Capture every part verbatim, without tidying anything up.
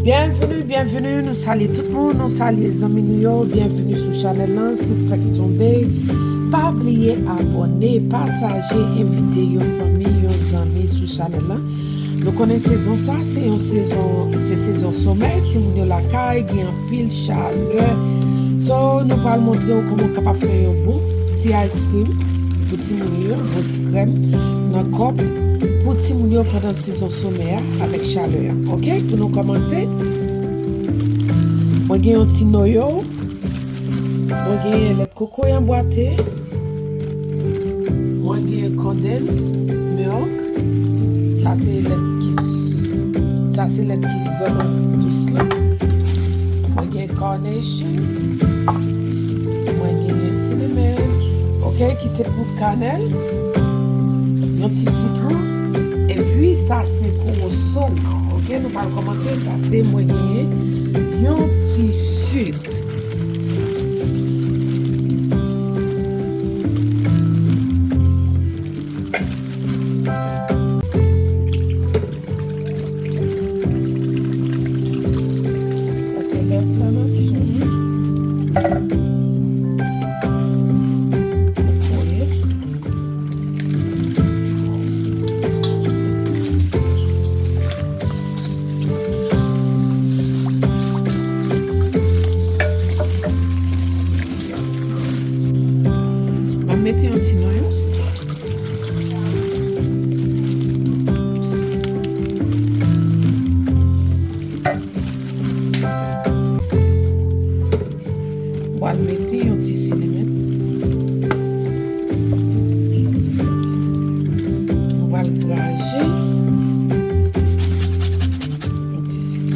Byenvini, byenvini, nou salye tout moun, nou salye zanmi nou yo, byenvini sou chanèl lan, si w fèk tonbe, pa bliye abòne, pataje, envite yon fanmi, yon zanmi sou chanèl lan. Nou konnen sezon sa, se yon sezon, se sezon somè, timoun yo lakay, gen anpil chalè. So, nou pral montre w kòman w kapab fè yon bon ti ice cream pou timoun yo, yon bon ti krèm nan kòp pou timoun yo pandan sezon somè a avèk chalè a. Oke, pou nou kòmanse, mwen gen yon ti noyo, mwen gen lèt kokoye anbwate, mwen gen condensed milk, sa se lèt ki, sa se lèt ki vrèman dous lan. Mwen gen carnation, mwen gen cinnamon, oke, ki se poud kanèl, yon ti sitwon, epi sa se kwoso. Oke, nou pral kòmanse, sa se mwen genyen yon ti sik. Sa se lèt la nan sou. Voye. M ap mete yon ti noyo. M pral mete yon ti sinemen. M pral graje yon ti sinemen.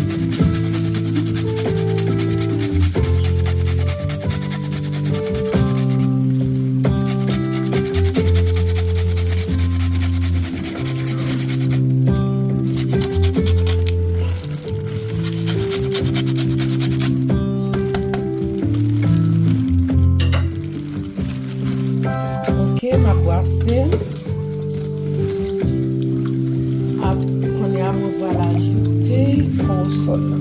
Ok, m ap brase. Ap, kounye a, mwen pral ajoute kòsòl la.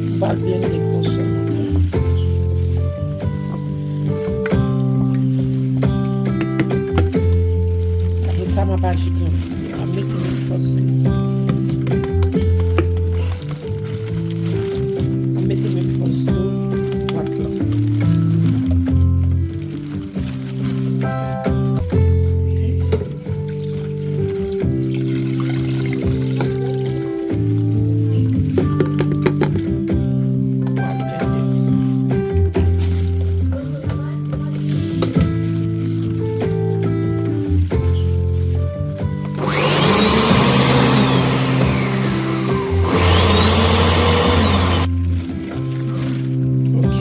M pral blende kòsòl la. Apre sa, m ap ajoute yon ti, m ap mete menm fòs dlo. M ap mete menm fòs dlo bwat lan. Ok. Ok.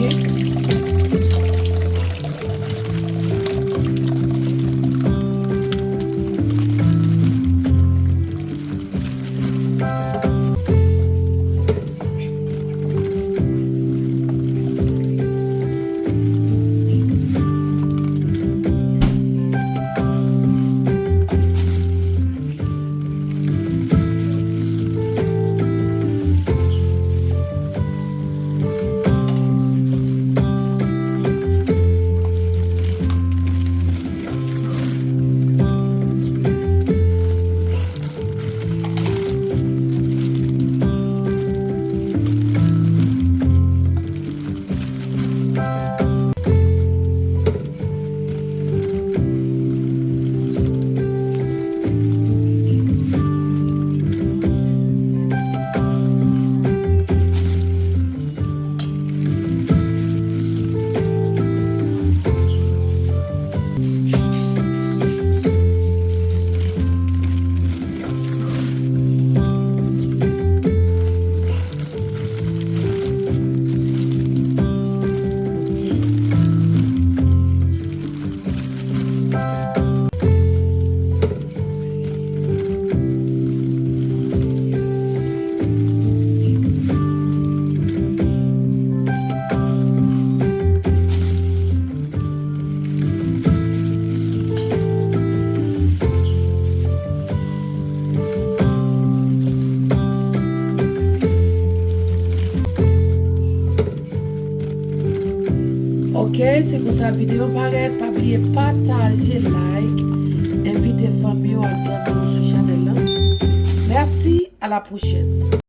Ok, se konsa videyo parèt. Pa bliye pataje, like, envite fanmi w ak zanmi w sou chanèl lan. Mèsi, a la pwochèn.